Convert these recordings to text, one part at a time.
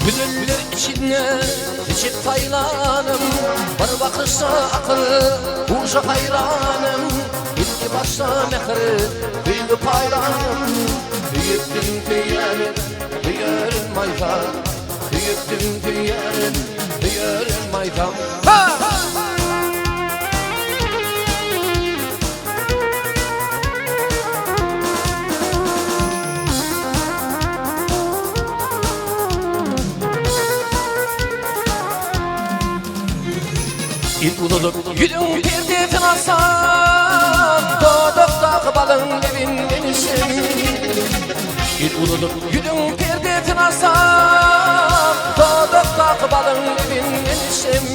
Güzeller içinde seçip saýlanym, Bir bakyşda akyl, huşa haýranym, Ilki başda mähir, söýgi paýlanym. Söýüpdim söýýärin, söýerin maýsa, Söýüpdim söýýärin, söýerin maýsa. Ha! Il uzadyp ýüzüň perdesin alsam, Dodakdaky balyň lebinden içsem. Il uzadyp ýüzüň perdesin alsam, Dodakdaky balyň lebinden içsem.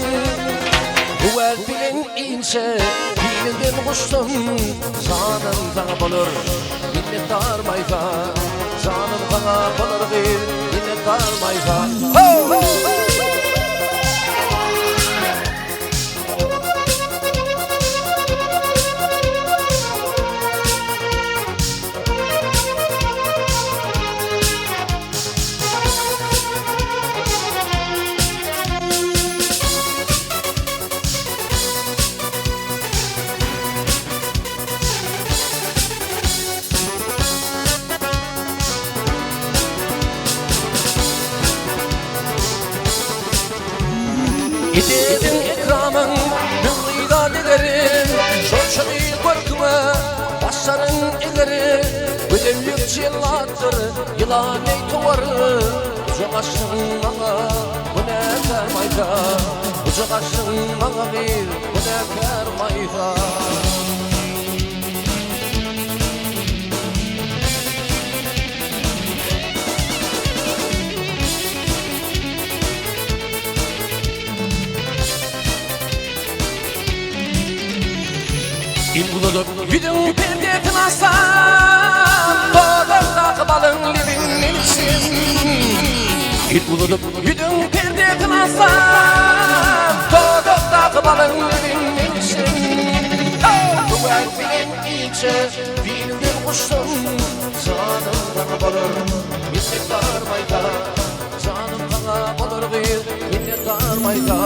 Güwäz bilen inçe bilinden guçsam, Janym saňa bolar. Minnetdar Maýsa, janym saňa bolar gyz, minnetdar Maýsa. Ho! Edebiň ekramyň müň gyza degeri, Şonça gyz görküňe başlaryň egeri, Gözellik jellatdyr, ýylan eý towary, Gujak açdyň maňa, günäkär maýsa, Gujak açdyň maňa gyz, günäkär maýsa. Il uzadyp ýüzüň perdesin açsam, Dodakdaky balyň lebinden içsem. Il uzadyp ýüzüň perdesin açsam, Dodakdaky balyň lebinden içsem. Höwes bilen inçe bilinden guçsam, Janym saňa bolar, minnetdar maýsa. Janym saňa bolar gyz, minnetdar maýsa.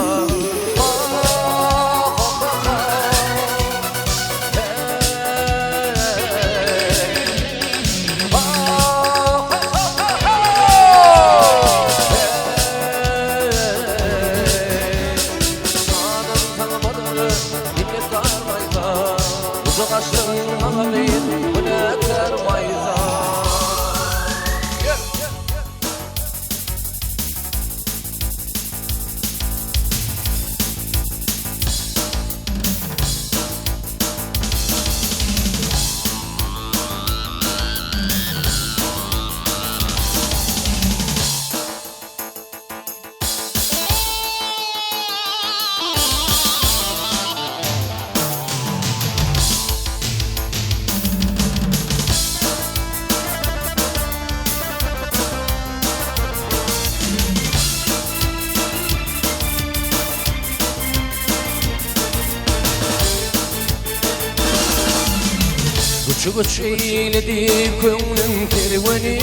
Göçi-göç eýledi köňlüm kerweni,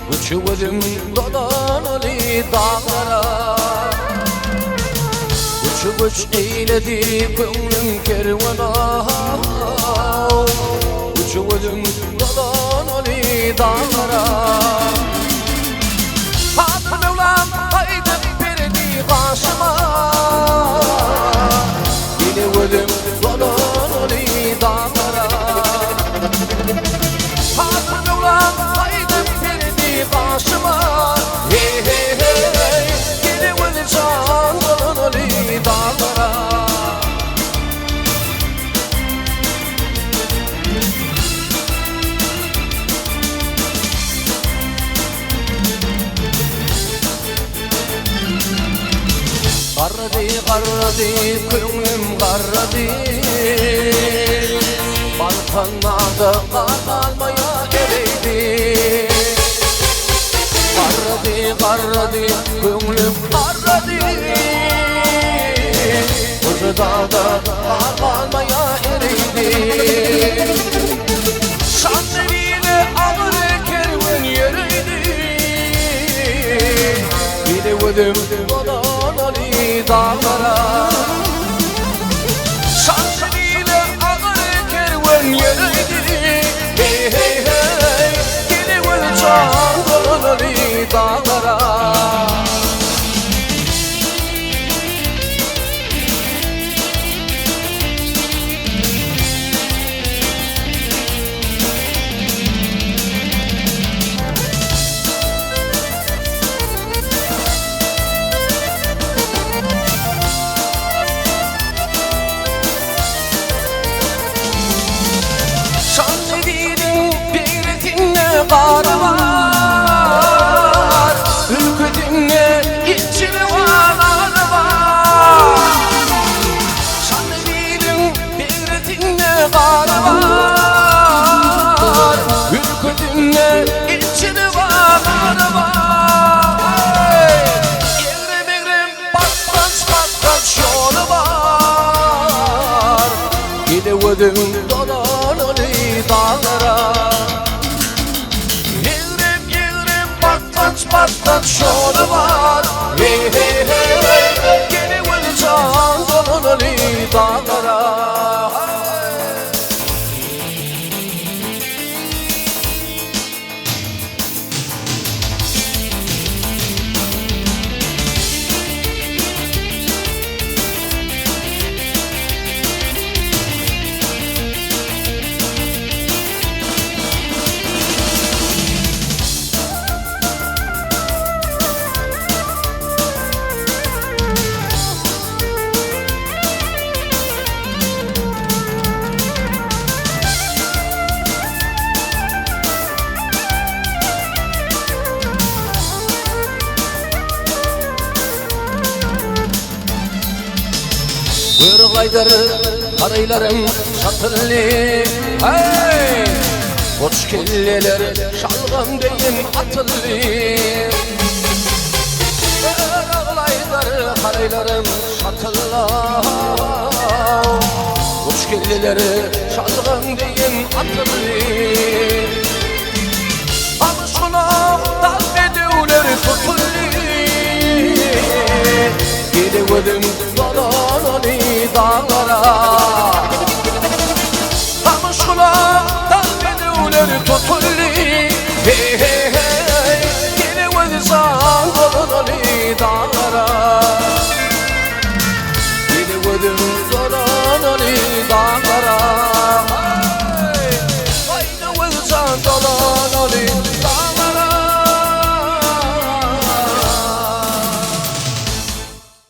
Göçi gözüm dolanaly daglara. Göçi-göç eýledi köňlüm kerweni, Göçi gözüm dolanaly daglara. Kadyr Möwlam gaýdyp berdi gaşyma, Ýene gözüm dolanaly daglara. Kadyr Möwlam gaýdyp berdi gaşyma, Hey-hey-hey, ýene gözüm jan dolanaly daglara. Garrady, garrady, köňlüm garrady, Balkan dagda gar galmaýa eridi. Garrady, garrady, köňlüm garrady, Goja dagda gar galmaýa eridi. Şanly bile agyr kerwen ýöredi. gözüm dolanaly daglara. Şanly ile agyr kerwen ýöredi. Hey hey hey, gele göz jan dolanaly daglara. Şanly diliň birisinde gary bar, Ülkesinde içili wanary bar. Şanly diliň birisinde gary bar, Ülkesinde içili wanary bar. Egrem-egrem basganç-basganç ýoly bar, Gele gözüň dolanaly daglara. Egrem-egrem basganç-basganç ýoly bar, Hey hey hey, gele gözüň jan dolanaly daglara. Göroglaýdyr haraýlarym çatylly, Hey! Goç kelleler şalgam deýin atylly. Göroglaýdyr haraýlarym çatylly, Goç kelleler şalgam deýin atylly. Gamyş gulak dal bedewler tutuldy. Gele gözüm.